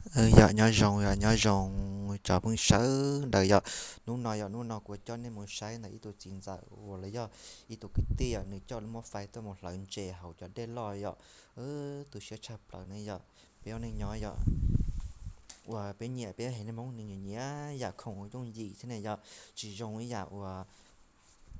Yog nyob zoo, yog nyob zoo cov phooj ywg sawv daws yom. Hnub no yog hnub no kuv coj nej mus saib ntawm ib tug txiv ntxawm uas los yog ib tug kwv tij yom, nws coj lub mobile tuaj mus hlawv ntses hauv cov dej loj yom. Tu siab tshaj plaws ne yom. Peb ua neej nyob yom, uas peb nyiam peb haiv neeg Hmoob nws nyiam nyiam yam khoom yooj yim thiab ne yom, tsis zoo ib yam uas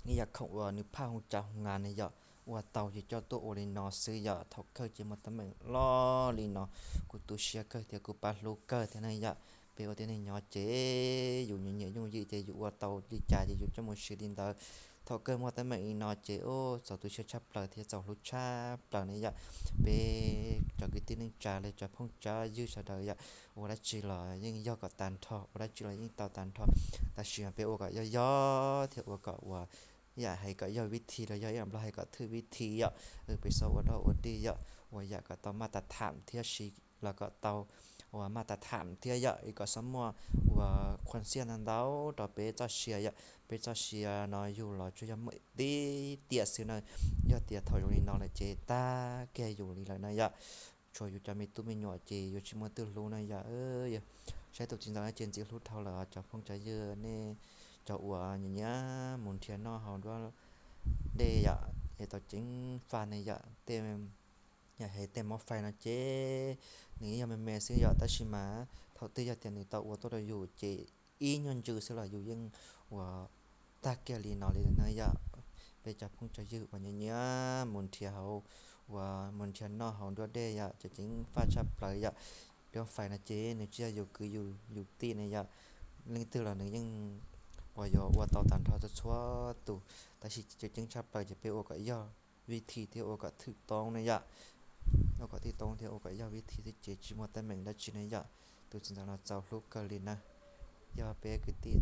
ib yam khoom uas nws phaj hoo cav hoo nas ne yom. Ua tau ces coj tuaj ua li no xwb yom, thaum kawg ces muaj teeb meem loj li no. Kuv tu siab kawg thiab kuv pab hlub kawg thiab ne yom. Peb ua tib neeg nyob ces yus nyiam nyiam yooj yim ces yus ua tau li cas ces yus coj mus siv li ntawd. Thaum kawg muaj teeb meem li no ces txaus tu siab tshaj plaws thiab txaus hlub tshaj plaws ne yom. Peb cov kwv tij neej tsa los cov phooj cov ywg sawv daws yom, ua dab tsi los yeej yog kom tag nrho, ua dab tsi los yeej tau tag nrho. Tab sis mas peb ua kom yog yog thiab ua kom uas ib yam hais kom yog vib thi los yog ib yam Nplog hais kom thwj vib thi yom. Peb txhob ua dog ua dig yom, ua yam kom tau maj tas tham thiab siv los kom tau uas maj tas tham thiab yom, kom txhob muaj uas khuam xiaj ntau ntau rau peb txoj sia yom. Peb txoj sia no yug los tsuas yog muaj tib tiam xwb na, yog tias thaum zoo li no lawm ces tag kiag yus li lawm na yom. Tshuav yus cov me tub me nyuam ces yuav tsis muaj leej twg hlub na yom. Saib tus txiv ntxawm no ces ntxim hlub dhau lawm cov phooj cov ywg nej, cov uas nyiam nyiam mus nrhiav noj haus nruab dej yom, es tau ceev faj ne yom. Tej yam hais tej mobile no ces nws yog me me xwb yom, tab sis mas thaum twg yog tias nws tau ua tuaj rau yus ces ib nyuag ntsws xwb los yus yeej ua tag kiag li no li na yom. Peb cov phooj cov ywg uas nyiam nyiam mus nrhiav hauv, uas mus nrhiav noj haus nruab dej yom, ces ceev faj tshaj plaws yom. Peb mobile no ces nws tsis yog yus kwv yus tij ne yom, leej twg los nws yeej uas yuav ua tau tag nrho txhua txhua tus, tab sis ces ceev tshaj plaws ces peb ua kom yog vib thi thiab ua kom thwj toob ne yom. Ua kom thwj toob thiab ua kom yog vib thi xwb ces tsis muaj teeb meem dab tsi ne yom. Tus txiv ntxawm no txaus hlub kawg li na, yog peb kwv tij